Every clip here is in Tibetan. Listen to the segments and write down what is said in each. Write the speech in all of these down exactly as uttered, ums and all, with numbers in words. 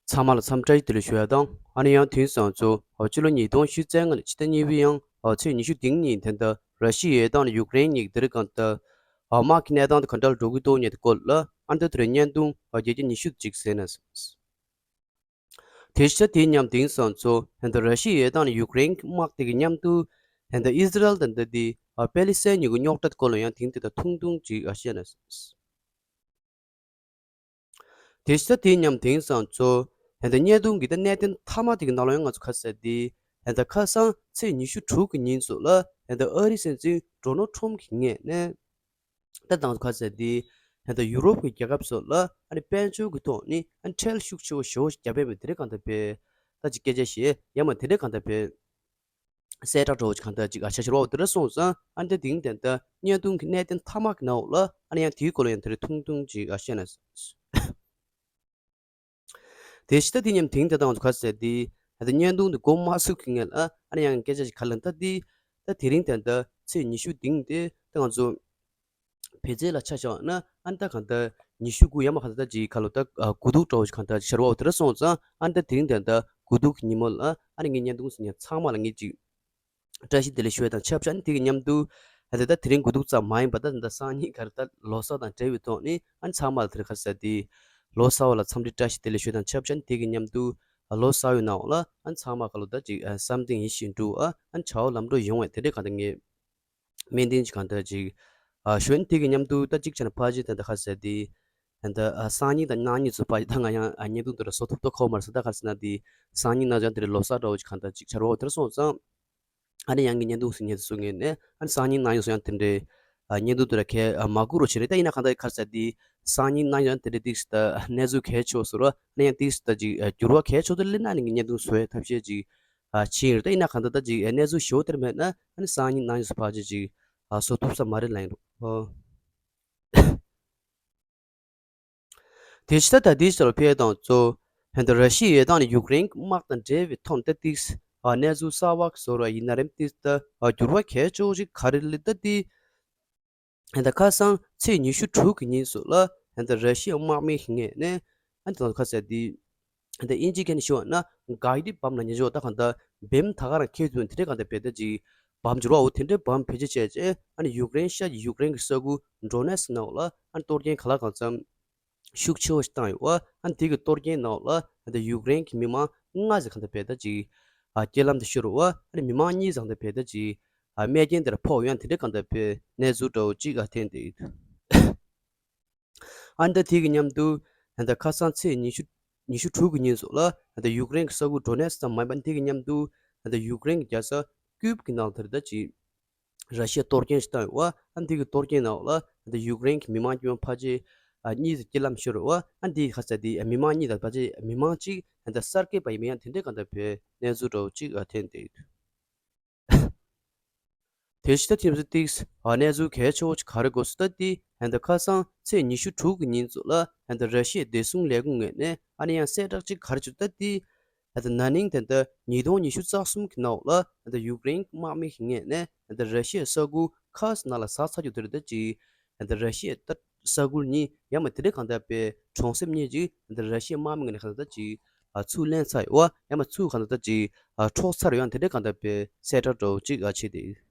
ཚང་མ་ལ་འཚམས་འདྲི་བཀྲ་ཤིས་བདེ་ལེགས་ཞུ་ཡ་དང་། ཨ་ནི་ཡང་དེང་སང་ཚོ་ཨ་ཕྱི་ལོ་ཉིས་སྟོང་ཉི་ཤུ་རྩ་ལྔ་ལོའི་ཕྱི་ཟླ་གཉིས་པའི་ཡང་ཨ་ཚེས་ཉི་ཤུ་རྩ་གཉིས་ཉིན་དེ་འདྲ་ར་ཤི་ཡའི་དང་ཡུཀ་རེན་གཉིས་ཀྱི་དེ་རིང་གང་ལྟར་ཨ་དམག་གི་གནས་སྟངས་དེ་ག་འདྲ་འགྲོ་གི་འདུག་མཁན་དེ་སྐོར་ལ་ཨ་ནི་ད་དེ་རིང་བརྙན་ཐུང་ཨ་བརྒྱ་ཆ་ཉི་ཤུ་ཅིག་གཟིགས་ན། དེ་ཕྱི་དེའི་མཉམ་དེང་སང་ཚོ་ད་ར་ཤི་ཡའི་དང་ཡུཀ་རེན་གྱི་དམག་དེ་གི་མཉམ་དུ་ད་ཨི་ཟི་རལ་དང་ད་དེ་ཨ་པེ་ལི་སི་ཐན་གཉིས་ཀྱི་རྙོག་དྲ་སྐོར་ལ་ཡང་དེང་དེ་ད་ཐུང་ཐུང་ཅིག་ཨ་བཤད་ན། དེ་ཕྱི་དེའི་མཉམ་དེང་སང་ཚོ་ད་བརྙན་ཐུང་གི་ད་གནད་དོན་མཐའ་མ་དེ་གི་ནང་ལ་ཡང་ང་ཚོ་ཁ་གསལ་དེ་ད་ཁ་སང་ཚེས་ཉི་ཤུ་དྲུག་གི་ཉིན་ཚོ་ལ་ད་ཨ་རིའི་སྲིད་འཛིན་ཌོ་ནལ་ཊམ་གྱི་ངོས་ནས། ད་དང་ཁ་གསལ་དེ་ད་ཡུ་རོབ་ཀྱི་རྒྱལ་ཁབ་སོགས་ལ་ཨ་ནི་དཔལ་འབྱོར་གྱི་ཐོག་ནས་ཨ་ནི་ཁྲལ་ཤུགས་ཆེ་བོ་ཞེ་བོ་ཞིག་བརྒྱབ་པའི་དེ་འདྲ་གང་ལྟར་བས་ད་ཅིག་སྐད་ཆ་བཤད་ཡ་མ་དེ་འདྲ་གང་ལྟར་བས་གསལ་བསྒྲགས་འདྲ་བོ་ཅིག་གང་ལྟར་ཅིག་ཨ་ཆ་ཤར་བ་འོ་དེ་འདྲ་སོང་ཙང་ཨ་ནི་ད་དེང་དེ་ད་བརྙན་ཐུང་གི་གནད་དོན་མཐའ་མ་གི་ནང་འོག་ལ་ཨ་ནི་ཡང་དེའི་སྐོར་ལ་ཡང་དེ་འདྲ་ཐུང་ཐུང་ཅིག་ཨ་བཤད་ན། དེ་ཕྱི་ད་དེ་མཉམ་དེང་དེ་ད་ང་ཚོ་ཁ་གསལ་དེ་ད་བརྙན་ཐུང་དེ་མགོ་མ་ཚུགས་ཀྱི་ངེས་ལ་ཨ་ནི་ཡང་སྐད་ཆ་ཞིག་ག་ལ་ད་དེ་ད་དེ་རིང་དེ་ད་ཚེས་ཉི་ཤུ་དེང་དེ་ད་ང་ཚོ་བེད་སྤྱོད་ལ་ཆ་བཞག་ན་ཨ་ནི་ད་གང་ལྟར་ཉི་ཤུ་དགུ་ཡ་མ་གང་ལྟར་ད་ཅིག་ཁ་ལོ་ད་དགུ་ཐུག་འདྲ་བོ་ཞིག་གང་ལྟར་ཤར་བ་འོ་དེ་འདྲ་སོང་ཙང་ཨ་ནི་ད་དེ་རིང་དེ་ད་དགུ་ཐུག་གི་ཉིན་མོ་ལ་ཨ་ནི་ངས་བརྙན་ཐུང་ཟིན་ཡ་ཚང་མ་ལ་ངས་ཅིག་བཀྲ་ཤིས་བདེ་ལེགས་ཞུ་བ་དང་ཆབས་ཅིག་ཨ་ནི་དེ་གི་མཉམ་དུ་ཨ་ནི་ད་དེ་རིང་དགུ་ཐུག་ཙམ་མ་ཡིན་པ་ད་ད་སང་ཉིན་ག་རེ་ད་ལོ་གསར་དང་འབྲེལ་བའི་ཐོག་ནས་ཨ་ནི་ཚང་མ་ལ་དེ་རིང་ཁ་གསལ་དེ་ལོ་གསར་བ་ལ་འཚམས་འདྲི་བཀྲ་ཤིས་བདེ་ལེགས་ཞུ་བ་དང་ཆབས་ཅིག་ཨ་ནི་དེ་གི་མཉམ་དུ་ལོ་གསར་བའི་ནང་ལ་ཨ་ནི་ཚང་མ་ག་ལོ་ད་ཅིག་བསམ་དོན་ཡིད་བཞིན་འགྲུབ་ཨ་ནི་བྱ་བ་ལམ་འགྲོ་ཡོང་བའི་དེ་འདྲའི་གང་ལྟར་ངས་སྨོན་འདུན་ཅིག་གང་ལྟར་ཅིག་ཨ་ཞུ་ཡིན། དེ་གི་མཉམ་དུ་ད་ཅིག་བྱས་ན་ཕལ་ཆེར་ད་ལྟ་ཁ་གསལ་དེ་ད་ལྟ་ཨ་སང་ཉིན་དང་གནངས་ཉིན་ཚོ་ཕལ་ཆེར་ད་ང་ཡང་ཨ་བརྙན་ཐུང་དེ་འདྲ་བཟོ་ཐུབ་ཐུབ་ཁོ་མ་རེད་ཟེར། ད་ག་རེ་ཟེར་ན་དེ་སང་ཉིན་གནངས་ཚེ་ཡང་དེ་འདྲའི་ལོ་གསར་འདྲ་བོ་ཅིག་གང་ལྟར་ཅིག་ཆགས་རོགས་དེ་འདྲ་སོང་ཙང་ཨ་ནི་ཡང་གི་བརྙན་ཐུང་ཟིན་ཉིན་ཚོ་ངས་ནས་ཨ་ནི་སང་ཉིན་གནངས་ཉིན་ཚོ་ཡང་དེ་འདྲའི་ཨ་བརྙན་ཐུང་དེ་འདྲ་གས་ཨ་མ་བསྐུར་རོགས་བྱེད་རེད། ད་ཡིན་ན་གང་ལྟར་ག་རེ་ཟེར་དེ་སང་ཉིན་གནངས་ཉིན་ཡང་དེ་འདྲའི་ཏིག་ཙམ་ད་གནས་ཚུལ་གལ་ཆེ་བོ་བཟོ་རོགས་ཨ་ནི་ཡང་ཏིག་ཙམ་ད་ཅིག་ཨ་འགྱུར་བ་གལ་ཆེ་བོ་དེ་སླེབས་ན་ཨ་ནི་གི་བརྙན་ཐུང་བཟོ་ཡའི་ཐབས་ཤེས་ཅིག་ཨ་བྱེད་ཡིན་རེད། ད་ཡིན་ན་གང་ལྟར་ད་ཅིག་ཨ་གནས་ཚུལ་ཞེ་པོ་དེ་འདྲ་མེད་ན་ཨ་ནི་སང་ཉིན་གནངས་ཉིན་ཚོ་ཕལ་ཆེར་ཅིག་ཨ་བཟོ་ཐུབ་ས་མ་རེད་ལབ་ཡིན་རོགས། དེ་ཕྱི་ད་ལྟ་དེའི་ཕྱིར་ཕེབས་དང་གཙོ་ད་ལྟ་ར་ཤི་ཡའི་དང་ནི་ཡུཀ་རེན་དམག་དང་འབྲེལ་བའི་ཐོག་ནས་ཏིག་ཨ་གནས་ཚུལ་གསར་བ་བཟོ་ར་ཡིན་ན་རེམ་ཏིག་ད་ཨ་འགྱུར་བ་གལ་ཆེ་བོ་ཞིག་ག་རེ་ལི་ད་ཏི་ད་ལྟ་ཁ་སང་ཚེས་ཉི་ཤུ་དྲུག་གི་ཉིན་སུ་ལ་ད་ལྟ་ར་ཤི་ཡའི་དམག་མི་ཞིག་ངོས་ནས་ཨ་ད་ལྟ་ཁ་ཟེར་ཏི་ད་ལྟ་དབྱིན་ཇི་སྐད་ནས་ཞུ་བ་ན་གའི་ཌི་བམ་ལ་ཉེ་ཆོག་ད་གང་ལྟར་བེམ་ད་ག་རང་ཁྱེར་ཐུབ་ན་དེ་འདྲའི་གང་ལྟར་བེ་ད་ཅིག་བམ་འབྱོར་བའོ་དེ་འདྲའི་བམ་བེད་སྤྱོད་བྱས་རྗེས་ཨ་ནི་ཡུཀ་རེན་ཤ་ཡི་ཡུཀ་རེན་གྱི་ས་ཁུལ་ཌོ་ནེ་སི་ནང་ལ་ཨ་ནི་གཏོར་སྐྱོན་ག་ལ་གང་འཚམ་ཤུགས་ཆེ་བོ་ཞིག་བཏང་ཡོད་བ། ཨ་ནི་དེ་གི་གཏོར་སྐྱོན་ནང་ལ་ཨ་ནི་ཡུཀ་རེན་གྱི་མི་མང་ལྔ་ཟིག་གང་ལྟར་བེ་ད་ཅིག་ཨ་རྐྱེན་ལམ་དུ་ཤོར་བ། ཨ་ནི་མི་མང་གཉིས་ཟིག་གང་ལྟར་བེ་ད་ཅིག་ཨ་རྨས་སྐྱོན་དེར་ཕོག་ཡང་དེ་འདྲའི་གང་ལྟར་བེ་གནས་ཚུལ་འདྲ་བོ་ཅིག་ཨ་ཐོན་ཏེ་ཡོད། ཨ་ནི་ད་དེ་གི་མཉམ་དུ་ད་ལྟ་ཁ་སང་ཚེས་ཉི་ཤུ་ཉི་ཤུ་དྲུག་གི་ཉིན་སུ་ལ་ད་ལྟ་ཡུཀ་རེན་གྱི་ས་ཁུལ་ཌོ་ནེ་སི་ཙམ་མ་ཡིན་པ་དེ་གི་མཉམ་དུ་ད་ལྟ་ཡུཀ་རེན་གྱི་རྒྱལ་ས་ཀིབ་ཀྱི་ནང་དེར་ད་ཅིག་ར་ཤི་ཡས་གཏོར་སྐྱོན་ཞིག་བཏང་ཡོད་བ། ཨ་ནི་དེ་གི་གཏོར་སྐྱོན་ནང་ལ་ད་ལྟ་ཡུཀ་རེན་གྱི་མི་མང་དཀྱུས་མ་ཕལ་ཆེར་ཨ་གཉིས་ཀྱི་རྐྱེན་ལམ་ཤོར་ཡོད་བ། ཨ་ནི་དེ་གི་ཁ་ཚ་དེ་མི་མང་གཉིས་དང་ཕལ་ཆེར་མི་མང་གཅིག་ད་ལྟ་གསར་སྐྱེས་པ་ཡིན་པ་ཡང་དེ་འདྲའི་གང་ལྟར་བེ་གནས་ཚུལ་འདྲ་བོ་གཅིག་ཨ་ཐོན་ཏེ་ཡོད། དེ་ཕྱི་ད་ཐེངས་སུ་ཏིག་ཨ་གནས་ཚུལ་གལ་ཆེ་བོ་ཅིག་ག་རེ་དགོས་སུ་ད་ཏི་ད་ལྟ་ཁ་སང་ཚེས་ཉི་ཤུ་དྲུག་གི་ཉིན་ཚོ་ལ་ད་ལྟ་ར་ཤི་ཡའི་བདེ་སྲུང་ལས་ཁུངས་ངོས་ནས་ཨ་ནི་ཡང་གསལ་བསྒྲགས་ཅིག་ག་རེ་བྱུང་ད་ཏི་ད་ལྟ་ན་ནིང་ད་ལྟ་ཉིས་སྟོང་ཉི་ཤུ་རྩ་གསུམ་གི་ནང་ལ་ད་ལྟ་ཡུཀ་རེན་དམག་མི་ཞིག་ངོས་ནས་ད་ལྟ་ར་ཤི་ཡའི་ས་ཁུལ་ཁ་སི་ནང་ལ་ཟ་ཚར་རྒྱུ་དེ་རེད། ད་ཅིག་ད་ལྟ་ར་ཤི་ཡའི་ད་ས་ཁུལ་གཉིས་ཡང་མ་དེ་འདྲའི་གང་ལྟར་བེ་གྲོང་གསེབ་གཉིས་ཅིག་ད་ལྟ་ར་ཤི་ཡའི་དམག་མི་ངོས་ནས་གང་ལྟར་ད་ཅིག་ཨ་ཚུར་ལེན་ཚར་ཡོད་བ། ཡང་མ་ཚུར་གང་ལྟར་ད་ཅིག་ཨ་འཕྲོག་ཚར་ཡོད། ཡང་དེ་འདྲའི་གང་ལྟར་བེ་གསལ་བསྒྲགས་འདྲ་བོ་ཅིག་ཨ་བྱས་ཏེ།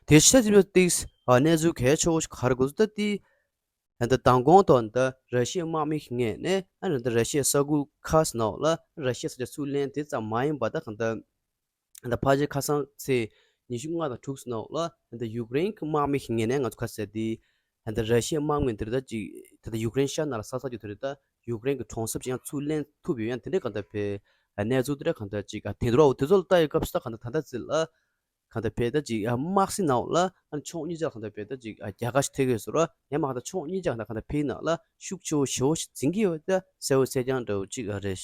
དེ་ཕྱི་ད་ཅི་ཏིག་ཨ་གནས་ཚུལ་གལ་ཆེ་བོ་ཞིག་ག་རེ་དགོས་སུ་ད་ཏི་ད་ལྟ་མདང་དགོང་དང་ད་ར་ཤི་ཡའི་དམག་མི་ཞིག་ངོས་ནས་ཨ་ད་ལྟ་ར་ཤི་ཡའི་ས་ཁུལ་ཁ་སི་ནང་ལ་ར་ཤི་ཡའི་ས་ཆ་ཚུར་ལེན་དེ་ཙམ་མ་ཡིན་པ་ད་གང་ལྟར་ད་ཕལ་ཆེར་ཁ་སང་ཚེས་ཉི་ཤུ་ལྔ་དང་དྲུག་སུ་ནང་ལ་ད་ཡུཀ་རེན་གྱི་དམག་མི་ཞིག་ངོས་ནས་ང་ཚོ་ཁ་ཟེར་དེ་ད་ར་ཤི་ཡའི་དམག་མི་འདིར་ད་ཅིག་ད་ལྟ་ཡུཀ་རེན་ཤར་ནང་ལ་ས་ས་རྒྱུ་དེ་རེད། ད་ཡུཀ་རེན་གྱི་གྲོང་གསེབ་ཅིག་ཡང་ཚུར་ལེན་ཐུབ་ཡོད། ཡང་དེ་འདྲའི་གང་ལྟར་བེ་གནས་ཚུལ་དེ་འདྲ་གང་ལྟར་ཅིག་ཨ་དེ་འདྲ་འོ་དེ་ཚོ་ལ་ལྟ་ཡི་སྐབས་སུ་ད་གང་ལྟར་ད་ལྟ་ཚེ་ལ་གང་ལྟར་བེ་ད་ཅིག་ཨ་དམག་སྲིད་ནང་ལ་ཨ་ཕྱོགས་གཉིས་ཆ་གང་ལྟར་བེ་ད་ཅིག་ཨ་རྒྱལ་ཁ་ཞིག་ཐེབས་ཡོད་ཟེར་རོ། ཡང་མ་གང་ལྟར་ཕྱོགས་གཉིས་ཆ་གང་ལྟར་གང་ལྟར་བེ་ནང་ལ་ཤུགས་ཆེ་བོ་ཞེ་བོ་ཞིག་འཛིན་གྱི་ཡོད། ད་གསལ་བོ་གསལ་རྐྱང་འདྲ་བོ་ཅིག་ཨ་རེད།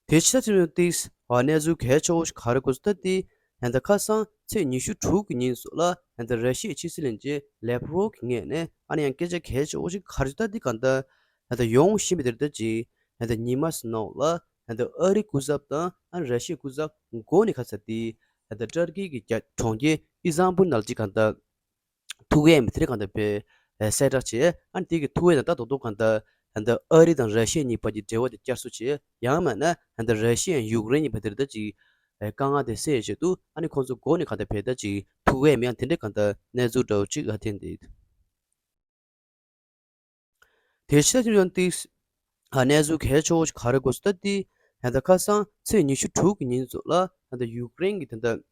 དེ་ཕྱི་ད་ཅི་ཏིག་ཨ་གནས་ཚུལ་གལ་ཆེ་བོ་ཞིག་ག་རེ་དགོས་སུ་ད་ཏི་ད་ལྟ་ཁ་སང་ཚེས་ཉི་ཤུ་དྲུག་གི་ཉིན་སུ་ལ་ད་ལྟ་ར་ཤི་ཡའི་ཕྱི་སྲིད་བློན་ཆེན་ལེབ་རོབ་ཀྱི་ངོས་ནས་ཨ་ནི་ཡང་སྐད་ཆ་གལ་ཆེ་བོ་ཞིག་ག་རེ་ད་ཏི་གང་ལྟར་ད་ལྟ་ཡོང་བཞིན་པའི་དེར་ད་ཅིག་ད་ལྟ་ཉི་མ་སུ་ནང་ལ་ད་ལྟ་ཨ་རིའི་སྐུ་ཚབ་དང་ཨ་ར་ཤི་ཡའི་སྐུ་ཚབ་མགོ་ནས་ཁ་ཚ་ཏི་ད་ལྟ་ཏར་ཀི་གི་རྒྱ་གྲོང་ཁྱེར་ཨི་ཟང་བུལ་ནང་ལ་ཅིག་གང་ལྟར་ཐུག་ཡས་མི་དེ་རིང་གང་ལྟར་བེ་ གསལ་བསྒྲགས་བྱས། ཨ་ནི་དེ་གི་ཐུག་པའི་ནང་ད་རྡོག་རྡོག་གང་ལྟར་ད་ལྟ་ཨ་རི་དང་ར་ཤི་ཡ་གཉིས་བར་གྱི་འབྲེལ་བ་དེ་བསྐྱར་གསོ་བྱས། ཡང་མིན་ན་ད་ལྟ་ར་ཤི་ཡ་ཡུཀ་རེན་གཉིས་བར་དེར་ད་ཅིག་དཀའ་ངལ་དེ་སེལ་ཆེད་དུ་ཨ་ནི་ཁོང་ཚོ་སྒོ་ནས་གང་ལྟར་བས་ད་ཅིག་ཐུག་པའི་མིང་དེ་འདྲའི་གང་ལྟར་གནས་ཚུལ་འདྲ་བོ་ཅིག་ཨ་ཐེན་འདུག་དེ་ཕྱི་ལ་ཅིག་ཡོང་དུས། ཨ་གནས་ཚུལ་གལ་ཆེ་བོ་ཞིག་ག་རེ་གོ་སོང་ད་དེ། ད་ལྟ་ཁ་སང་ཚེས་ཉི་ཤུ་དྲུག་གི་ཉིན་ཚོ་ལ་ད་ལྟ་ཡུཀ་རེན་གྱི་ད་ལྟ་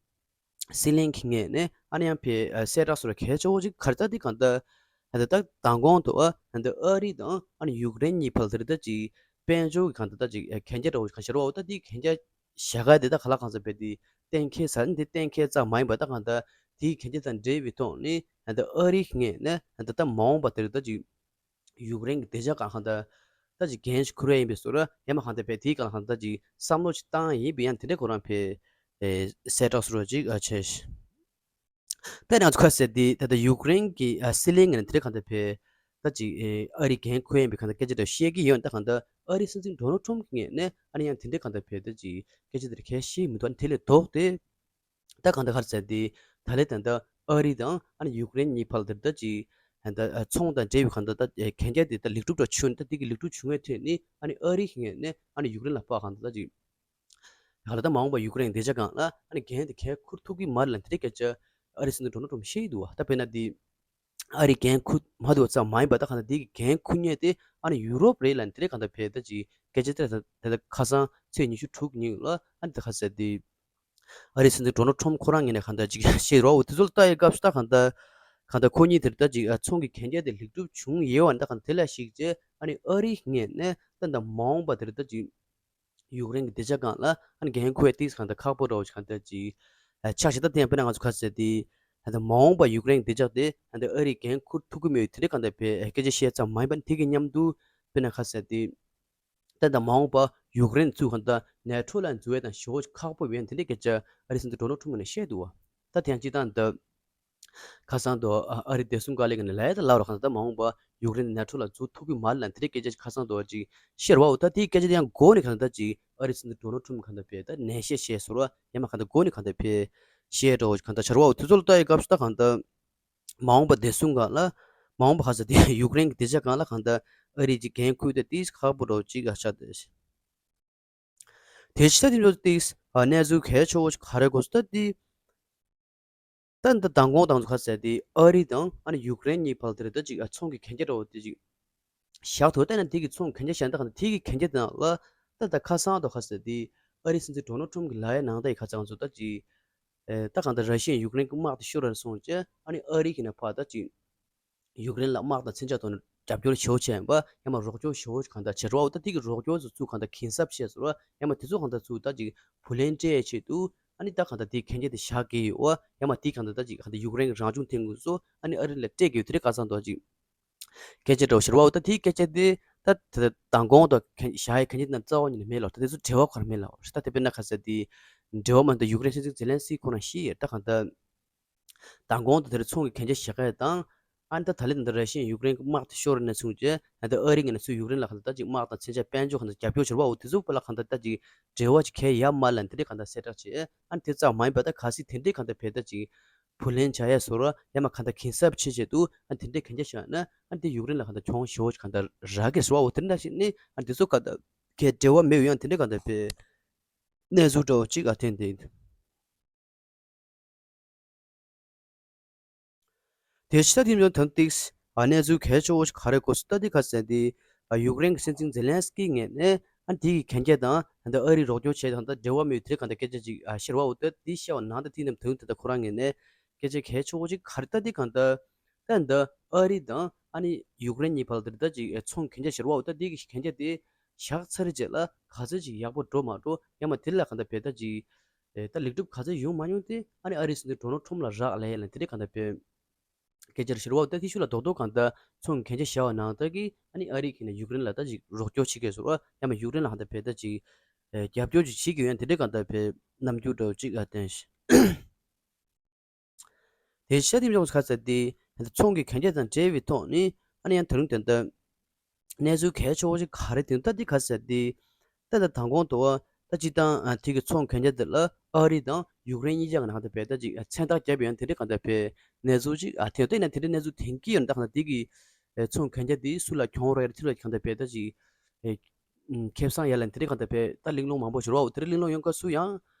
སྲིད་བློན་གྱི་ངོས་ནས་ཨ་ནི་ཡང་ཕེ་ཨ་གསལ་བསྒྲགས་སོགས་གལ་ཆེ་བོ་ཞིག་ག་རེ་ད་དེ་གང་ལྟར་ད་ལྟ་ད་མདང་དགོང་དུ་ཨ་ད་ལྟ་ཨ་རི་དང་ཨ་ནི་ཡུཀ་རེན་གཉིས་བར་དེར་ད་ཅིག་དཔལ་འབྱོར་གྱི་གང་ལྟར་ད་ཅིག་གན་རྒྱ་འདྲ་བོ་ཞིག་ག་ཤར་བ་འོ་ད་དེ་གན་རྒྱ་བཞག་ག་དེ་ད་ག་ལ་གང་ཟེར་བས་དེ་གཏན་འཁེལ་ས་ནི་དེ་གཏན་འཁེལ་ཙམ་མ་ཡིན་པ་ད་གང་ལྟར་དེའི་གན་རྒྱ་དང་འབྲེལ་བའི་ཐོག་ནས་ད་ལྟ་ཨ་རིའི་ངོས་ནས་ད་ལྟ་མ་འོངས་པ་དེར་ད་ཅིག་ཡུཀ་རེན་གྱི་བདེ་འཇགས་སྒང་གང་ལྟར་ད་ཅིག་འགན་ཞིག་འཁུར་ཡ་ཡིན་པའི་བཟོ་འདྲ་ཡང་མ་གང་ལྟར་བས་དེའི་སྒང་ལ་གང་ལྟར་ད་ཅིག་བསམ་བློ་ཞིག་བཏང་ཡ་ཡིན་པའི་ཡང་དེ་འདྲའི་ཁོ་རང་བས་གསལ་བསྒྲགས་སོགས་ཅིག་བྱས། དཔེར་ན་ང་ཚོ་ཁ་གསལ་དེ་ད་ལྟ་ཡུཀ་རེན་གྱི་ཨ་སྲིད་བློན་ངོས་ནས་དེ་འདྲའི་གང་ལྟར་བས་ད་ཅིག་ཨ་རི་འགན་འཁུར་ཡིན་པའི་གང་ལྟར་སྐད་ཆ་དེ་བཤད་ཀྱི་ཡོད། ད་གང་ལྟར་ཨ་རི་སྲིད་འཛིན་ཌོ་ནལ་ཊམ་གྱི་ངོས་ནས་ཨ་ནི་ཡང་དེ་འདྲའི་གང་ལྟར་བས་ད་ཅིག་སྐད་ཆ་དེ་གལ་བཤད་མི་འདུག་ཨ་ནི་དེ་ལས་ལྡོག་སྟེ། ད་གང་ལྟར་ག་རེ་ཟེར་དེ་ད་ལས་ད་ལྟ་ཨ་རི་དང་ཨ་ནི་ཡུཀ་རེན་གཉིས་བར་དེར་ད་ཅིག་ད་ལྟ་ཨ་ཚོང་དང་འབྲེལ་བའི་གང་ལྟར་ད་གན་རྒྱ་དེ་ད་ལེགས་གྲུབ་འདྲ་བྱུང་ད་དེ་གི་ལེགས་གྲུབ་བྱུང་བའི་ཐད་ནས་ཨ་ནི་ཨ་རི་གི་ངོས་ནས་ཨ་ནི་ཡུཀ་རེན་ལ་ཕར་གང་ལྟར་ད་ཅིག་ཡང་ལ་ད་མ་འོངས་པ་ཡུཀ་རེན་བདེ་འཇགས་སྒང་ལ་ཨ་ནི་འགན་དེ་གས་འཁུར་ཐུབ་ཀྱི་མ་རེད་ལབ་དེ་འདྲའི་སྐད་ཆ་ཨ་རི་སྲིད་འཛིན་ཌོ་ནལ་ཊམ་བཤད་ཀྱི་འདུག་བ། ད་དཔེར་ན་དེ་ཨ་རི་འགན་འཁུར་མ་ཐུབ་པ་ཙམ་མ་ཡིན་པ་ད་གང་ལྟར་དེ་གི་འགན་འཁུར་མཁན་དེ་ཨ་ནི་ཡུ་རོབ་རེད་ལབ་དེ་འདྲའི་གང་ལྟར་བས་ད་ཅིག་སྐད་ཆ་དེ་ད་ད་ཁ་སང་ཚེས་ཉི་ཤུ་དྲུག་ཉིན་ལ་ཨ་ནི་ད་ག་ཟེར་དེ་ཨ་རི་སྲིད་འཛིན་ཌོ་ནལ་ཊམ་ཁོ་རང་ངོས་ནས་གང་ལྟར་ཅིག་བཤད་རོགས་འོ་དེ་ཚོ་ལ་ལྟ་ཡི་སྐབས་སུ་ད་གང་ལྟར་གང་ལྟར་ཁོ་གཉིས་དེར་ད་ཅིག་ཨ་ཚོང་གི་གན་རྒྱ་དེ་ལེགས་གྲུབ་བྱུང་ཡོད་བ་ད་གང་ལྟར་དེ་ལ་གཞིགས་རྗེས་ཨ་ནི་ཨ་རིའི་ངོས་ནས་ད་ད་མ་འོངས་པ་དེར་ད་ཅིག་ཡུཀ་རེན་གྱི་བདེ་འཇགས་སྒང་ལ་ཨ་ནི་འགན་འཁུར་བའི་ཏིས་གང་ལྟར་ཁག་པོ་འདྲ་བོ་ཞིག་གང་ལྟར་ཅིག་ཨ་ཆགས་ཤིང་ད་དེ་ཡང་དཔེར་ན་ང་ཚོ་ག་ཟེར་དེ་ད་ད་མ་འོངས་པ་ཡུཀ་རེན་གྱི་བདེ་འཇགས་དེ་ད་ད་ཨ་རིས་འགན་འཁུར་ཐུབ་ཀྱི་མེད་དེ་འདྲའི་གང་ལྟར་བས་སྐད་ཆ་བཤད་ཙམ་མ་ཡིན་པ་དེ་གི་མཉམ་དུ་དཔེར་ན་ག་ཟེར་དེ། ད་ད་མ་འོངས་པ་ཡུཀ་རེན་ཚུར་གང་ལྟར་ནེ་ཊོ་ལ་འཛུལ་བའི་དང་ཞེ་པོ་ཁག་པོ་ཡོད་དེ་འདྲའི་སྐད་ཆ་ཨ་རི་སྲིད་འཛིན་ཌོ་ནལ་ཊམ་ནས་བཤད་འདུག་བ། ད་དེ་ཡང་སྤྱིར་བཏང་ད་ཁ་སང་དུ་ཨ་ཨ་རི་བདེ་སྲུང་བཀའ་བློན་གྱིས་ལབ་ཡ་ད་ལབ་རོགས་གང་ལྟར་མ་འོངས་པ་ཡུཀ་རེན་ནེ་ཊོ་ལ་འཛུལ་ཐུབ་ཀྱི་མ་རེད་ལབ་དེ་འདྲའི་སྐད་ཆ་ཁ་སང་དུ་ཅིག་བཤད་རོགས་ད་དེའི་སྐད་ཆ་དེ་ཡང་མགོ་ནས་གང་ལྟར་ཅིག་ཨ་རི་སྲིད་འཛིན་ཌོ་ནལ་ཊམ་གང་ལྟར་བས་ད་ནན་བཤད་བཤད་སོང་ར་ཡང་མ་གང་ལྟར་མགོ་ནས་གང་ལྟར་བས་བཤད་འགྲོ་གང་ལྟར་བྱ་རོགས་དེ་ཚོ་ལ་ལྟ་ཡི་སྐབས་སུ་ད་གང་ལྟར། མ་འོངས་པ་བདེ་སྲུང་སྒང་ལ། མ་འོངས་པ་ཁ་ས་དེ་ཡུཀ་རེན་གྱི་བདེ་འཇགས་སྒང་ལ་གང་ལྟར་ཨ་རི་གྱི་འགན་འཁུར་ཏེ་ཏིས་ཁག་པོ་འགྲོ་ཅིག་ཨ་ཆགས་ཏེ། དེ་ཕྱི་ད་དེ་འགྲོ་ཏིས་ཨ་གནས་ཚུལ་གལ་ཆེ་བོ་ཞིག་ག་རེ་གོ་སོང་ད་དེ། ད་འདི་མདང་དགོང་དང་ཚོ་ཁ་ས་དེ་ཨ་རི་དང་ཨ་ནི་ཡུཀ་རེན་གཉིས་བར་དེར་ད་ཅིག་ཨ་ཚོང་གི་གན་རྒྱ་འདྲ་བོ་དེ་ཅིག་བཞག་ཐུབ་ད་ན་དེ་གི་ཚོང་གན་རྒྱ་བཞག་ད་གང་ལྟར་དེ་གི་གན་རྒྱ་དེ་ནང་ལ་ད་ད་ཁ་སང་དང་ཁ་ས་དེ་ཨ་རི་སྲིད་འཛིན་ཌོ་ནལ་ཊམ་གྱི་ལབ་ཡ་ནང་ད་ཡི་ཁ་ཚང་ཚོ་ད་ཅིག་ཨེ་ད་གང་ལྟར་ར་ཤི་ཡས་ཡུཀ་རེན་གྱི་དམག་དེ་ཤོར་རན་སོང་བྱས་ཨ་ནི་ཨ་རི་གི་ནས་ཕར་ད་ཅིག་ཡུཀ་རེན་ལ་དམག་དང་མཚོན་ཆ་ཐོག་ནས་རྒྱབ་སྐྱོར་ཞེ་པོ་བྱས་ཡིན་པ་ཡང་མ་རོགས་སྐྱོར་ཞེ་པོ་གང་ལྟར་བྱེད་རོགས་ད་དེ་གི་རོགས་སྐྱོར་ཚོ་ཚུར་གང་ལྟར་གན་གསབ་བྱས་སོང་ར་ཡང་མ་དེ་ཚོ་གང་ལྟར་ཚུར་ད་ཅིག་བུ་ལོན་སྤྲད་ཡས་ཆེད་དུ་ཨ་ནི་ད་གང་ལྟར་དེའི་གན་རྒྱ་དེ་བཞག་གི་ཡོད་ཡང་མ་དེ་གང་ལྟར་ད་ཅིག་གང་ལྟར་ཡུཀ་རེན་གྱི་རང་བྱུང་ཐོན་ཁུངས་ཚོ་ཨ་ནི་ཨ་རི་ལ་སྤྲད་གི་ཡོད་དེ་རེད་ཁ་སང་ད་ཅིག་སྐད་ཆ་འདྲ་བོ་ཤོར་བ་འོ་ད་དེའི་སྐད་ཆ་དེ་ད་ད་མདང་དགོང་དང་གན་བཞག་ཡས་གན་རྒྱ་དེ་ན་རྩ་བ་ཉིད་ནས་མེད་ལ་ད་དེ་ཚོ་འབྲེལ་བ་ག་རེ་མེད་ལ་ད་དེ་དཔེར་ན་ཁ་ས་དེ་འབྲེལ་བ་མ་ད་ཡུཀ་རེན་སྲིད་འཛིན་ཛེ་ལན་སི་ཁོ་རང་ཤི་ཡས་ད་གང་ལྟར་མདང་དགོང་དང་དེར་ཚོང་གི་གན་རྒྱ་བཞག་ཡས་དང་ཨ་ནི་ད་ད་ལན་དང་ད་ར་ཤི་ཡས་ཡུཀ་རེན་གྱི་དམག་དེ་ཤོར་ནས་བཟུང་བྱས་ད་ཨ་རི་ངོས་ནས་ཚུར་ཡུཀ་རེན་ལ་གང་ལྟར་ད་ཅིག་དམག་དང་མཚོན་ཆ་དཔལ་འབྱོར་གང་ལྟར་རྒྱབ་སྐྱོར་བྱེད་རོགས་འོ་དེ་ཚོ་པ་ལ་གང་ལྟར་ད་ཅིག་འབྲེལ་བ་ཅིག་གལ་ཡ་མ་ལ་དེ་འདྲའི་གང་ལྟར་གསལ་བསྒྲགས་བྱས་ཨ་ནི་དེ་ཙམ་མ་ཡིན་པ་ད་གལ་སྲིད་དེ་འདྲའི་གང་ལྟར་བས་ད་ཅིག་བུ་ལོན་བྱ་ཡས་སོ་ར་ཡང་མ་གང་ལྟར་གན་གསབ་བྱེད་ཆེད་དུ་ཨ་དེ་འདྲའི་གན་རྒྱ་བཞག་ན་ཨ་དེ་ཡུཀ་རེན་ལ་གང་ལྟར་གྱོང་ཞེ་པོ་ཅིག་གང་ལྟར་རག་གི་རེད་བ། འོ་དེ་འདྲ་ཞིག་ནི་ཨ་དེ་ཚོ་གང་ལྟར་གའི་འབྲེལ་བ་མེད་ཡང་དེ་འདྲའི་གང་ལྟར་བས་གནས་ཚུལ་འདྲ་བོ་ཅིག་ཨ་ཐེན་དེ་ཡིན། དེ་ཕྱི་ད་དེ་ཡང་དོན་ཏིགས་ཨ་གནས་ཚུལ་གལ་ཆེ་བོ་ཞིག་ག་རེ་གོ་སོང་ད་དེ་ག་ཟེར་དེ་ཨ་ཡུཀ་རེན་གྱི་སྲིད་འཛིན་ཛེ་ལན་སི་ཀི་ངོས་ནས་ཨ་དེ་གི་གན་རྒྱ་དང་ད་ཨ་རི་རོགས་སྐྱོར་བྱས་དང་ད་འབྲེལ་བ་མེད་དེ་གང་ལྟར་སྐད་ཆ་ཅིག་ཨ་ཤེར་བ་འོ་ད་དེ་བཤད་པ་ནང་ད་དེ་རྣམས་དོན་དེ་ད་ཁོ་རང་ངོས་ནས་སྐད་ཆ་གལ་ཆེ་བོ་ཅིག་ག་རེ་ད་དེ་གང་ལྟར་ད་འདི་ཨ་རི་དང་ཨ་ནི་ཡུཀ་རེན་གཉིས་བར་དེར་ད་ཅིག་ཨེ་ཚོང་གན་རྒྱ་བཞག་པ་འོ་ད་དེ་གི་གན་རྒྱ་དེ་བཞག་ཚར་རྗེས་ལ་ག་ཚོད་ཅིག་ཡག་པོ་འགྲོ་མ་འགྲོ་ཡང་མ་དེ་ལ་གང་ལྟར་བས་ད་ཅིག་ཨེ་ད་ལེགས་གྲུབ་ག་ཚོད་ཡོང་མ་ཡོང་དེ་ཨ་ནི་ཨ་རིའི་སྲིད་འཛིན་ཌོ་ནལ་ཊམ་ལ་རག་ལས་ལ་དེ་འདྲའི་གང་ལྟར་བས་སྐད་ཆ་བཞག་པ་འོ་ད་དེ་ཤུགས་ལ་རྡོག་རྡོག་གང་ལྟར་ཚོང་གན་རྒྱ་བཞག་པ་ནང་ལྟར་གྱི་ཨ་ནི་ཨ་རི་གིས་ནི་ཡུཀ་རེན་ལ་ད་ཅིག་རོགས་སྐྱོར་བྱེད་ཀྱི་ཡོད་ཟེར་བ་ཡང་མ་ཡུཀ་རེན་ལ་གང་ལྟར་བས་ད་ཅིག་ཨེ་རྒྱབ་སྐྱོར་ཅིག་བྱེད་ཀྱི་ཡོད་ཡང་དེ་འདྲའི་གང་ལྟར་བས་རྣམ་འགྱུར་འདྲ་བོ་ཅིག་ཨ་བསྟན་ཤིང་། དེ་ཤ་དེ་མྱོང་ཁ་ཟེར་དེ་ཚོང་གི་གན་རྒྱ་དང་འབྲེལ་བའི་ཐོག་ནས་ཨ་ནི་ཡང་དེ་རིང་དོན་དུ་གནས་ཚུལ་གལ་ཆེ་བོ་ཞིག་ག་རེ་དེ་ད་དེ་ཁ་ཟེར་དེ་ད་ད་དང་གོང་དུ་ད་སྤྱི་བཏང་དེ་གི་ཚོང་གན་རྒྱ་དེ་ལ་ ཨ་རི་དང་ཡུཀ་རེན་གཉིས་ཆ་གི་ནང་གང་ལྟར་བས་ད་ཅིག་མཚན་རྟགས་བརྒྱབ་ཡོད་དེ་འདྲའི་གང་ལྟར་བས་གནས་ཚུལ་ཅིག་ཨ་དེ་ལྟ་ཡིན་ན་དེ་འདྲའི་གནས་ཚུལ་ཐོན་གྱི་ཡོད་ན་ད་གང་ལྟར་དེ་གི་ཚོང་གན་རྒྱ་དེ་སུ་ལ་གྱོང་རག་ཡོད་དེ་ལ་གང་ལྟར་བས་ད་ཅིག་ཨེ་ཁེ་བཟང་ཡ་ལ་དེ་འདྲའི་གང་ལྟར་བས་ད་གླེང་སློང་མང་པོ་ཞིག་རོ་དེ་འདྲའི་གླེང་སློང་ཡོང་སྐབས་སུ་ཡང་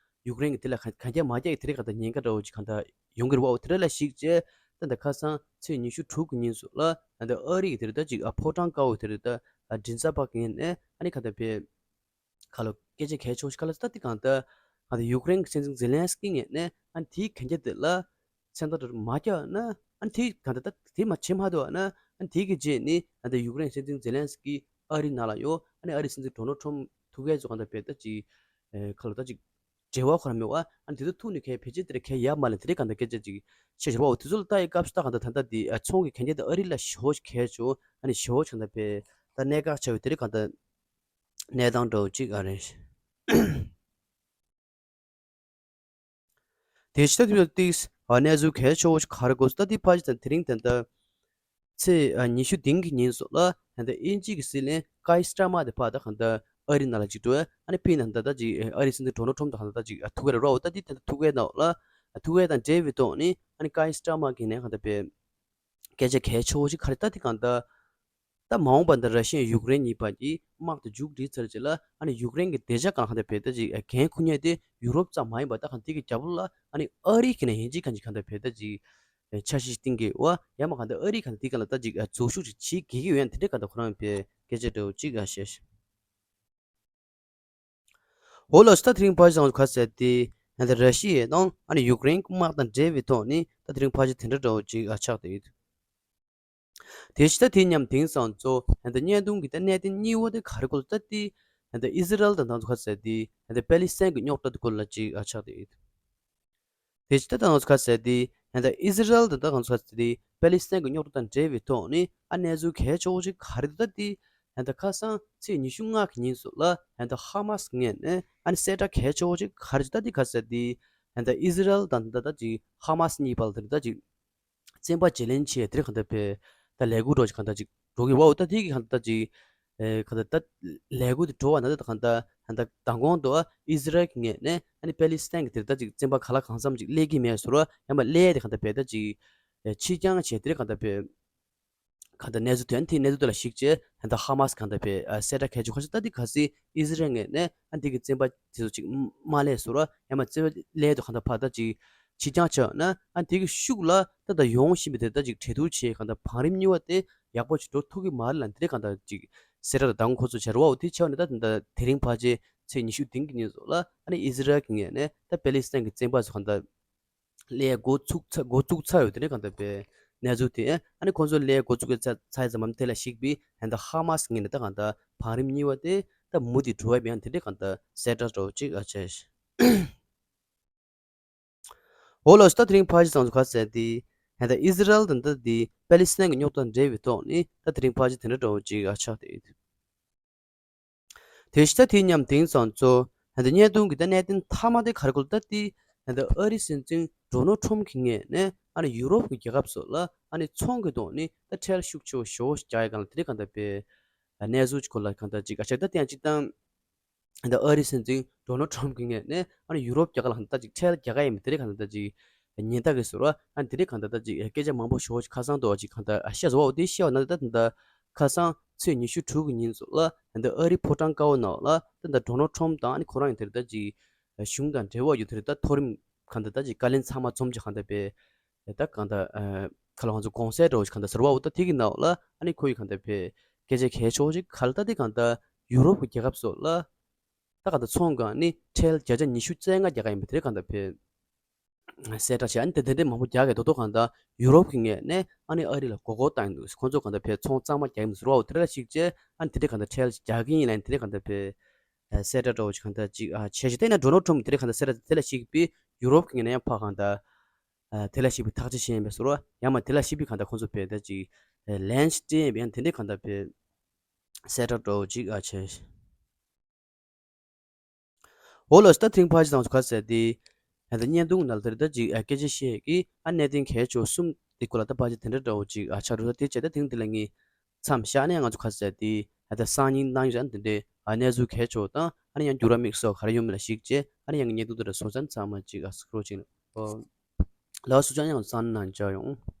ཡུཀ་རེན་གྱི་དེ་ལ་གན་རྒྱ་མ་རྒྱག་གི་དེ་འདྲའི་གང་ལྟར་ཉེན་ཁ་འདྲ་བོ་ཅིག་གང་ལྟར་ཡོང་གི་རེད་བ། དེ་འདྲ་ལ་གཞིགས་བྱས་ད་ལྟ་ཁ་སང་ཚེས་ཉི་ཤུ་དྲུག་གི་ཉིན་སུ་ལ་ད་ལྟ་ཨ་རི་གི་དེ་རེད་ད་ཅིག་ཨ་ཕོ་བྲང་དཀར་པོ་དེ་རེད་ད་མགྲིན་ཚབ་པ་གི་ངོས་ནས་ཨ་ནི་གང་ལྟར་བས། ཁ་ལོ་སྐད་ཆ་གལ་ཆེ་བོ་ཞིག་ཁ་ལོ་ད་དེ་གང་ལྟར་ང་ཚོ་ཡུཀ་རེན་གྱི་སྲིད་འཛིན་ཛེ་ལན་སི་ཀི་ངོས་ནས་ཨ་ནི་དེའི་གན་རྒྱ་དེ་ལ་མཚན་རྟགས་དེ་མ་བརྒྱབ་ན་ཨ་ནི་དེ་གང་ལྟར་ད་དེ་མ་བྱེད་མ་ཐུབ་ན་ཨ་ནི་དེ་གི་རྗེས་ནི་ཨ་ནི་ཡུཀ་རེན་སྲིད་འཛིན་ཛེ་ལན་སི་ཀི་ཨ་རི་ནང་ལ་ཡོད་ཨ་ནི་ཨ་རི་སྲིད་འཛིན་ཌོ་ནལ་ཊམ་ཐུག་གའི་ཚོ་གང་ལྟར་བས་ད་ཅིག་ཁ་ལོ་ད་ཅིག་འབྲེལ་བ་ཁོ་རང་མེད་པ་ཨ་ནི་དེ་ཚོ་ཐུག་ནས་གའི་བེད་སྤྱད་དེ་ར་གའི་ཡབ་མ་ལ་དེ་རེ་གང་ལྟར་སྐད་ཆ་ཅིག་བཤད་ཞོར་བ་དེ་ཚོ་ལ་ལྟ་ཡི་སྐབས་སུ་ད་གང་ལྟར་ད་ལྟ་དེ་ཚོང་གི་གན་རྒྱ་དེ་ཨ་རི་ལ་ཞོ་གལ་ཆེ་བོ་ཨ་ནི་ཞོ་གང་ལྟར་བས་ད་གནད་འགག་ཆེ་བོ་དེ་རེ་གང་ལྟར། གནས་སྟངས་འདྲ་བོ་གཅིག་ཨ་རེད། དེ་ཕྱི་ད་དུས་ཏིགས་གནས་ཚུལ་གལ་ཆེ་བོ་ཞིག་ག་རེ་དགོས་སུ་ད་དེ་ཕ་ཞིག་དང་དེ་རིང་དེ་འདྲ་ཚེས་ཉི་ཤུ་བདུན་གྱི་ཉིན་སོགས་ལ་ད་ལྟ་དབྱིན་ཇི་གི་སྲིད་བློན་ཀའི་སི་ཊར་མ་དེ་ཕ་ད་གང་ལྟར་ཨ་རི་ནང་ལ་ཅིག་འགྲོ་ཨ་ནི་ཕི་ནང་ད་ད་ཅིག་ཨ་རི་སྲིད་འཛིན་ཌོ་ནལ་ཊམ་དང་གང་ལྟར་ད་ཅིག་ཐུག་གི་རེད་རོ་ད་དེ་ད་ཐུག་གི་ནང་ལ་ཐུག་གི་དང་འབྲེལ་བའི་ཐོག་ནས་ཨ་ནི་ཀའི་སི་ཊར་མ་གི་ནས་གང་ལྟར་བས། སྐད་ཆ་གལ་ཆེ་བོ་ཞིག་ག་རེ་ལྟ་དེ་གང་ལྟ། ད་མ་འོངས་པ་འདི་ར་ཤི་ཡ་ཡུཀ་རེན་གཉིས་བར་གྱི་དམག་དེ་མཇུག་སྒྲིལ་ཚར་རྗེས་ལ་ཨ་ནི་ཡུཀ་རེན་གྱི་བདེ་འཇགས་སྒང་ལ་གང་ལྟ་བས་ད་ཅིག་འགན་འཁུར་མཁན་དེ་ཡུ་རོབ་ཙམ་མ་ཡིན་པ་ད་གང་དེ་གི་རྒྱབ་ལོགས་ལ་ཨ་ནི་ཨ་རི་གི་ནས་ཡིན་གཅིག་གང་ཅིག་གང་ལྟ་བས་ད་ཅིག་འཆར་གཞི་བཏིང་གི་བ་ཡང་མ་གང་ལྟ་ཨ་རི་གང་ལྟ་དེ་གང་ལ་ད་ཅིག་འཛུལ་ཞུགས་ཅིག་བྱེད་དགོས་ཀྱི་ཡོད་ཡང་དེ་འདྲ་གང་ལྟ་ཁོ་རང་བས་སྐད་ཆ་འདྲ་བོ་ཅིག་ཨ་བཤད། འོ་ལགས་སོ། ད་དེ་རིང་ཕལ་ཆེར་ང་ཚོ་ག་ཟེར་ཏེ་ད་ར་ཤི་ཡའི་ནང་ཨ་ནི་ཡུཀ་རེན་དམག་དང་འབྲེལ་བའི་ཐོག་ནས་ད་དེ་རིང་ཕལ་ཆེར་དེ་འདྲ་འདྲ་བོ་ཅིག་ཨ་ཆགས་བསྡད་ཡོད། དེ་ཕྱི་ད་དེ་མཉམ་དེང་སང་ཚོ་ད་བརྙན་ཐུང་གི་ད་གནད་དོན་གཉིས་པ་དེ་ག་རེ་སྐོར་ད་དེ་ད་ཨི་ཟི་རལ་དང་ད་ང་ཚོ་ག་ཟེར་ཏེ་ད་པེ་ལི་སི་ཐན་གྱི་རྙོག་དྲ་དེ་སྐོར་ལ་ཅིག་ཨ་ཆགས་བསྡད་ཡོད། དེ་ཕྱི་ད་ད་ང་ཚོ་ག་ཟེར་ཏེ་ད་ཨི་ཟི་རལ་དང་ད་ང་ཚོ་ག་ཟེར་ཏེ་པེ་ལི་སི་ཐན་གྱི་རྙོག་དྲ་དང་འབྲེལ་བའི་ཐོག་ནས་ཨ་གནས་ཚུལ་གལ་ཆེ་བོ་ཞིག་ག་རེ་འདུག་ད་དེ་ད་ཁ་སང་ཚེས་ཉི་ཤུ་ལྔ་གི་ཉིན་སོགས་ལ་ད་ཧ་མ་སི་ངོས་ནས་ཨ་ནི་གསལ་བསྒྲགས་གལ་ཆེ་བོ་ཞིག་ག་རེ་ད་དེ་ག་ཟེར་ཏེ་ད་ཨི་ཟི་རལ་དང་ད་ད་ཅིག་ཧ་མ་སི་གཉིས་བར་ལ་ད་ད་ཅིག་བཙན་པ་བརྗེ་ལེན་བྱས་དེར་གང་ལྟར་བས་ད་ལས་འགུལ་འགྲོ་ཅིག་གང་ལྟར་ཅིག་འགྲོ་གི་བའོ། ད་དེ་གི་གང་ལྟར་ཅིག་ཨེ་གང་ལྟར་ད་ལས་འགུལ་དེ་འགྲོ་བ་ན་ད་གང་ལྟར་གང་ལྟར་མདང་དགོང་དུ་ཨི་ཟི་རལ་གྱི་ངོས་ནས་ཨ་ནི་པེ་ལི་སི་ཐན་གྱི་དེར་ད་ཅིག་བཙན་པ་ག་ལ་གང་འཚམ་ཅིག་སླེབས་ཀྱི་མེད་ཟེར་བ་ཡང་མ་སླེབས་དེ་གང་ལྟར་བས་ད་ཅིག་ཨེ་ཕྱིར་འགྱངས་བྱས་དེར་གང་ལྟར་བས་གང་ལྟར་གནས་ཚུལ་དོན་དེ་གནས་ཚུལ་དེ་ལ་གཞིགས་བྱས་ད་ཧ་མ་སི་གང་ལྟར་བས་ཨ་གསལ་བསྒྲགས་གལ་ཆེ་ཁ་ཤས་ད་དེ་ག་སི་ཨི་ཟི་རལ་ངོས་ནས་ཨ་འདི་གི་བཙན་པ་དེ་ཚོ་ཅིག་མ་སླེབས་ཟེར་བ་ཡང་མ་བཙན་པ་སླེབས་དེ་གང་ལྟར་ཕར་ད་ཅིག་ཕྱིར་འགྱངས་བྱས་ན་ཨ་དེ་གི་ཤུགས་ལ་ད་ལྟ་ཡོང་བཞིན་པའི་དེ་ལྟ་ཅིག་གྲོས་བསྡུར་བྱས་གང་ལྟར་བང་རིམ་གཉིས་པ་དེ་ཡག་པོ་ཞིག་འགྲོ་ཐུབ་ཀྱི་མ་རེད་ལ་འདི་འདྲའི་གང་ལྟར་ཅིག་གསལ་བསྒྲགས་དང་ཁོ་ཚོ་བྱ་རུ་བའོ། དེ་བྱས་ནས་ད་ད་དེ་རིང་ཕལ་ཆེར་ཚེས་ཉི་ཤུ་བདུན་གྱི་ཉིན་སོགས་ལ་ཨ་ནི་ཨི་ཟི་རལ་གྱི་ངོས་ནས་ད་པེ་ལི་སི་ཐན་གྱི་བཙན་པ་ཚོ་གང་ལྟར་སླེབས་འགོ་ཚུགས་ཚར་འགོ་བཙུགས་ཚར་ཡོད་དེ་འདྲའི་གང་ལྟར་བའི་གནས་ཚུལ་དེ་ཨ་ནི་ཁོ་ཚོ་སླེབས་འགོ་བཙུགས་ཚར་ཚར་ཡོད་ཙམ་མམ་དེ་ལ་གཞིགས་པའི་ད་ལྟ་ཧ་མ་སི་ངོས་ནས་ད་གང་ལྟར་བང་རིམ་གཉིས་པ་དེ་ད་མུ་མཐུད་འགྲོ་བའི་ཡང་དེ་འདྲའི་གང་ལྟར་གསལ་བསྒྲགས་འདྲ་བོ་ཅིག་ཨ་བྱས། འོ་ལགས་སོ། ད་དེ་རིང་ཕལ་ཆེར་ཚང་ཚོ་ག་ཟེར་ཏེ་ད་ལྟ་ཨི་ཟི་རལ་དང་ད་དེ་པེ་ལི་སི་ཐན་གྱི་རྙོག་དྲ་འབྲེལ་བའི་ཐོག་ནས་ད་དེ་རིང་ཕལ་ཆེར་དེ་འདྲ་འདྲ་བོ་ཅིག་ཨ་ཆགས་ཏེ་ཡོད། དེ་ཕྱི་ད་དེ་མཉམ་དེང་སང་ཚོ་ད་ལྟ་བརྙན་ཐུང་གི་ད་གནད་དོན་མཐའ་མ་དེ་ག་རེ་སྐོར་ད་དེ་ད་ལྟ་ཨ་རི་སྲིད་འཛིན་ཌོ་ནལ་ཊམ་གྱི་ངོས་ནས་ཨ་ནི་ཡུ་རོབ་ཀྱི་རྒྱལ་ཁབ་སོགས་ལ་ཨ་ནི་ཚོང་གི་ཐོག་ནས་ད་ཁྲལ་ཤུགས་ཆེ་བོ་ཞེ་པོ་ཞིག་རྒྱག་ཡ་གང་ལ་དེ་འདྲའི་གང་ལྟར་བའི་གནས་ཚུལ་གྱི་སྐོར་ལ་གང་ལྟར་ཅིག་ཨ་ཆགས་ད་དེ་ཡང་ཅིག་དང་། ད་ཨ་རི་སྲིད་འཛིན་ཌོ་ནལ་ཊམ་གྱི་ངོས་ནས་ཨ་ནི་ཡུ་རོབ་རྒྱལ་ཁབ་ལ་གང་ལྟར་ཅིག་ཁྲལ་རྒྱག་ག་ཡིན་པ་དེ་རིགས་གང་ལྟར་ཅིག་ཉེན་བརྡ་གི་ཟུར་བ་ཨ་ནི་དེ་རིགས་གང་ལྟར་ཅིག་སྐད་ཆ་མང་པོ་ཞེ་པོ་ཅིག་ཁ་སང་དུ་བ་ཅིག་གང་ལྟར་ཨ་བཤད་བཟོ་བ་འོ་དེ་བཤད་བ་ན་ད་ད་ཁ་སང་ཚེས་ཉི་ཤུ་དྲུག་གི་ཉིན་སོགས་ལ་ད་ཨ་རི་ཕོ་བྲང་དཀར་པོ་ནང་ལ་ད་ད་ཌོ་ནལ་ཊམ་དང་ཨ་ནི་ཁོ་རང་ཡང་དེ་རིགས་ད་ཅིག་གཞུང་དང་འབྲེལ་བ་ཡོད་དེ་རིགས་ད་མཐོ་རིམ་གང་ལྟར་ད་ཅིག་བཀའ་བློན་ཚང་མ་འཛོམས་ཅིག་གང་ལྟར་པས། ད་གང་ལྟར་ཨ་ཁ་ལ་ང་ཚོ་གོང་གསལ་འདྲ་བོ་ཞིག་གང་ལྟར་ཟེར་བ་འོ་ད་དེ་གི་ནང་ལ་ཨ་ནི་ཁོ་ཡི་གང་ལྟར་བས་སྐད་ཆ་གལ་ཆེ་བོ་ཞིག་ག་ལ་ད་དེ་གང་ལྟར་ཡུ་རོབ་ཀྱི་རྒྱལ་ཁབ་སོགས་ལ་ད་གང་ལྟར་ཚོང་སྒང་ནི་ཁྲལ་བརྒྱ་ཆ་ཉི་ཤུ་རྩ་ལྔ་རྒྱག་ག་ཡིན་པ་དེ་རིགས་གང་ལྟར་བས་གསལ་བསྒྲགས་བྱས། ཨ་ནི་དེ་དེ་འདྲའི་མང་པོ་རྒྱག་གི་དོ་དོ་གང་ལྟར་ཡུ་རོབ་ཀྱི་ངོས་ནས་ཨ་ནི་ཨ་རི་ལ་མགོ་སྐོར་བཏང་ཡིན་འདུག་ཁོང་ཚོ་གང་ལྟར་བས་ཚོང་གཙང་མ་རྒྱག་ཡིན་ཟེར་བ་འོ་དེ་ར་ཞིག་བྱས་ཨ་ནི་དེ་འདྲའི་གང་ལྟར་ཁྲལ་རྒྱག་གི་ཡིན་ལ་ཨ་ནི་དེ་འདྲའི་གང་ལྟར་བས་གསལ་བསྒྲགས་འདྲ་བོ་ཞིག་གང་ལྟར་ཅིག་ཨ་བྱས་ཤིག་དེ་ན་ཌོ་ནལ་ཊམ་དེ་རིགས་གང་ལྟར་གསལ་བསྒྲགས་དེ་ལ་གཞིགས་པའི་ཡུ་རོབ་ཀྱི་ངོས་ནས་ཡང་ཕར་གང་ལྟར་ཨ་དེ་ལ་གཞིགས་པའི་ཐག་གཅོད་བྱས་ཡིན་པའི་ཟུར་བ་ཡང་མ་དེ་ལ་གཞིགས་པའི་གང་ལྟར་ཁོང་ཚོ་བས་ད་ཅིག་ཨ་ལན་ཞིག་སྤྲད་ཡིན་པའི་ཡང་དེ་འདྲའི་གང་ལྟར་བས་གསལ་བསྒྲགས་འདྲ་བོ་ཅིག་ཨ་བྱས་ཤིག་འོ་ལགས་སོ། ད་དེ་རིང་ཕལ་ཆེར་ཚང་ཚོ་ག་ཟེར་ཏེ་ད་ལྟ་བརྙན་ཐུང་ནང་ལ་དེ་རིགས་ད་ཅིག་ཨ་སྐད་ཆ་བཤད་ཀྱི་ཨ་གནད་དོན་གལ་ཆེ་བ་གསུམ་དེ་སྐོར་ལ་ད་ཕལ་ཆེར་དེ་འདྲ་འདྲ་བོ་ཅིག་ཨ་ཆགས་འགྲོ་ད་དེ་བྱས་ད་དེ་རིང་འདི་ལ་ངས་མཚམས་བཞག་ནས་ང་ཚོ་ག་ཟེར་ཏེ་ད་སང་ཉིན་གནངས་ཉིན་ཨ་འདི་འདྲའི་ ཨ་གནས་ཚུལ་གལ་ཆེ་བ་དང་ཨ་ནི་ཡང་འགྱུར་བ་དམིགས་བསལ་ག་རེ་ཡོད་མེད་ལ་གཞིགས་བྱས། ཨ་ནི་ཡང་བརྙན་ཐུང་དེ་འདྲ་བཟོ་མཚམས་ཚང་མ་ཅིག་ཨ་སི་ཁྲོ་ཅིག་ལ་ལ་སུ་ཅང་ཡང་བསམ་ནང་བཅར་ཡོང་།